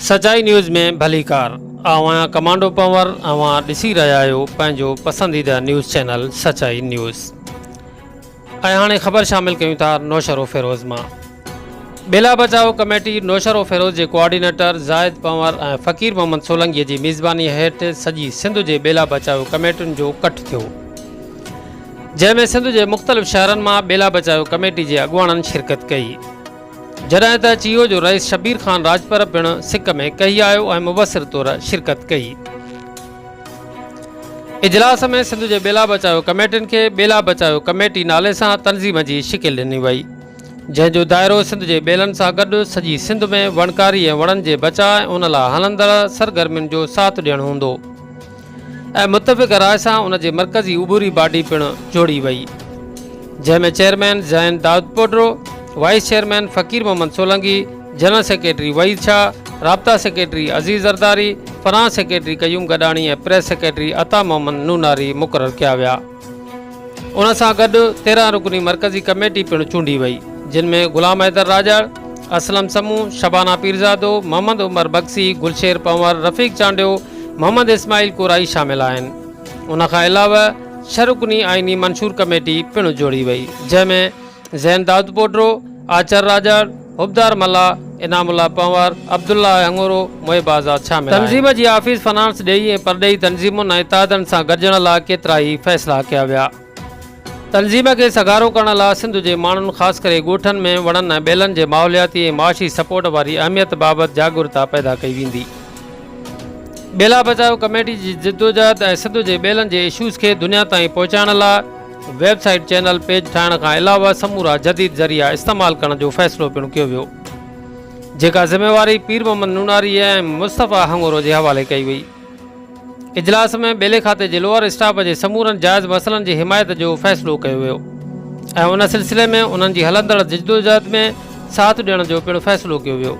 سچائي نيوز ۾ ڀليڪار آئون آهيان ڪمانڊو پنور اوهان ڏسي رهيا آهيو پنهنجو پسنديده نيوز چينل سچائي نيوز ۽ هاڻي خبر شامل ڪيون ٿا نوشهروفيروز مان ٻيلا بچاء ڪميٽي نوشهروفيروز جي ڪوآرڊينيٽر زاهد پنور ۽ فقير محمد سولنگي جي ميزباني هيٺ سڄي سنڌ جي ٻيلا بچاء ڪميٽين جو ڪٺ ٿيو جنهن ۾ سنڌ جي مختلف شهرن مان ٻيلا بچاء ڪميٽي جي اڳواڻن شرڪت ڪئي جڏهن ته چيو جو رئيس شبير خان راڄپر پڻ سڪ ۾ ڪهي آيو ۽ مبصر طور شرڪت ڪئي. اجلاس ۾ سنڌ جي ٻيلا بچايو ڪميٽين کي ٻيلا بچايو ڪميٽي نالي سان تنظيم جي شڪل ڏني وئي، جنهن جو دائرو سنڌ جي ٻيلن سان گڏ سڄي سنڌ ۾ وڻڪاري ۽ وڻن جي بچاء ۽ ان لاء هلندڙ سرگرمين جو ساٿ ڏيڻ هوندو ۽ متفقه راء سان ان جي مرڪزي عبوري باڊي پڻ جوڙي وئي، جنهن ۾ chairman Zain Daudpotro, vice chairman Faqir Muhammad Solangi, general secretary Waheed Shah, رابطا secretary Aziz Zardari, finance secretary Qayyum Gadani ۽ press secretary Ata Muhammad Nonari مقرر ڪيا ويا. ان سان گڏ 13 رڪني مرڪزي ڪميٽي پڻ چونڊي وئي، جن ۾ غلام حيدر راڄڙ، اسلم سمون، شبانه پيرزادو، محمد عمر بگسي، گلشير پنور، رفيق چانڊيو، محمد اسماعيل ڪورائي شامل آهن. ان کان علاوه ڇهه رڪني آئيني منشور ڪميٽي پڻ جوڙي وئي، جنهن ۾ زين دائودپوٽو، آچر راڄڙ، حبدار ملاح، انعام الله پنهور، عبدالله هڱورو، محب آزاد شامل آهن. تنظيم جي آفيس فنانس ڏيهي ۽ پرڏيهي تنظيمن ۽ اتحادن سان گڏجڻ لاء ڪيترائي فيصلا ڪيا ويا. تنظيم کي سگهارو ڪرڻ لاء سنڌ جي ماڻهن خاص ڪري ڳوٺن ۾ وڻن ۽ ٻيلن جي ماحولياتي ۽ معاشي سپورٽ واري اهميت بابت جاڳرتا پيدا ڪئي ويندي. ٻيلا بچايو ڪميٽي جي جدوجهد ۽ سنڌ جي ٻيلن جي اشوز کي دنيا تائين پهچائڻ لاء ويب سائيٽ چينل پيج ٺاهڻ کان علاوه سمورا جديد ذريعا استعمال ڪرڻ جو فيصلو پڻ ڪيو ويو جيڪا ذميواري پير محمد نوناري ۽ مصطفيٰ هڱورو جي حوالي ڪئي وئي. اجلاس ۾ ٻيلي کاتي جي لوئر اسٽاف جي سمورن جائز مسئلن جي حمايت جو فيصلو ڪيو ويو ۽ ان سلسلي ۾ انهن جي هلندڙ جدوجهد ۾ ساٿ ڏيڻ جو پڻ فيصلو ڪيو ويو.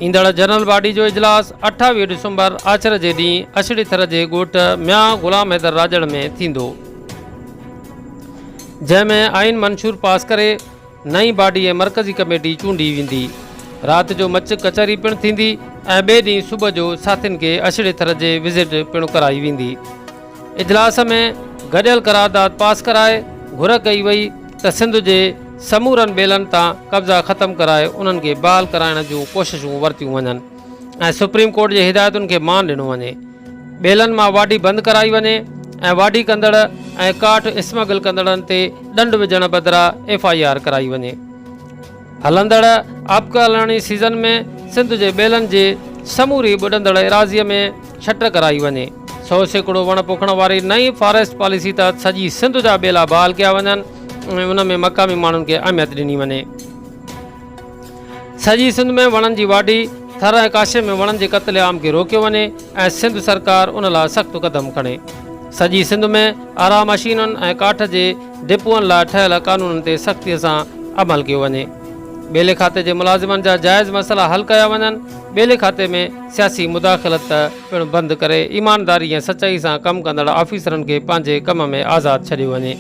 ايندڙ جنرل باڊي جو اجلاس 28 ڊسمبر آچر جي ڏينهن اشڙي ٿر جي ڳوٺ ميان غلام حيدر راڄڙ ۾ ٿيندو. جنهن ۾ آئين منشور پاس ڪري نئين باڊي ۽ مرڪزي ڪميٽي چونڊي ويندي. رات جو مچ ڪچهري پڻ ٿيندي ۽ ٻئي ڏينهن صبح جو ساٿين کي اشڙي ٿر جي وزٽ پڻ ڪرائي ويندي. اجلاس ۾ گڏيل قرارداد پاس ڪرائي گهر ڪئي وئي ته سنڌ جي سمورن ٻيلن تان قبضا ختم ڪرائي انهن کي بحال ڪرائڻ جون ڪوششون ورتيون وڃن ۽ سپريم ڪورٽ جي هدايتن کي مان ڏنو وڃي. ٻيلن مان واڍي بند ڪرائي وڃي ۽ واڍي ڪندڙ ۽ ڪاٺ اسمگل ڪندڙن تي ڏنڊ وجهڻ بدران ايف I R ڪرائي وڃي. هلندڙ آبڪلاڻي سيزن ۾ سنڌ جي ٻيلن جي سموري ٻڏندڙ ايراضيء ۾ ڇٽ ڪرائي وڃي. 100% وڻ پوکڻ واري نئين فاريسٽ پاليسي تحت سڄي سنڌ جا ٻيلا بحال ڪيا وڃن ۽ ان ۾ مقامي ماڻهن کي اهميت ڏني وڃي. سڄي سنڌ ۾ وڻن جي واڍي، ٿر ۽ ڪاشي ۾ وڻن جي قتل عام کي روڪيو وڃي ۽ سنڌ سرڪار ان لاء سخت قدم کڻي. سڄي سنڌ ۾ آرا مشينن ۽ ڪاٺ جي ڊپوئن لاء ٺهيل قانونن تي سختيء سان عمل ڪيو وڃي. ٻيلي کاتي جي ملازمن جا جائز مسئلا حل ڪيا وڃن. ٻيلي کاتي ۾ سياسي مداخلت پڻ بند ڪري ايمانداري ۽ سچائي سان ڪم ڪندڙ آفيسرن کي پنهنجي ڪم ۾ آزاد ڇڏيو وڃي.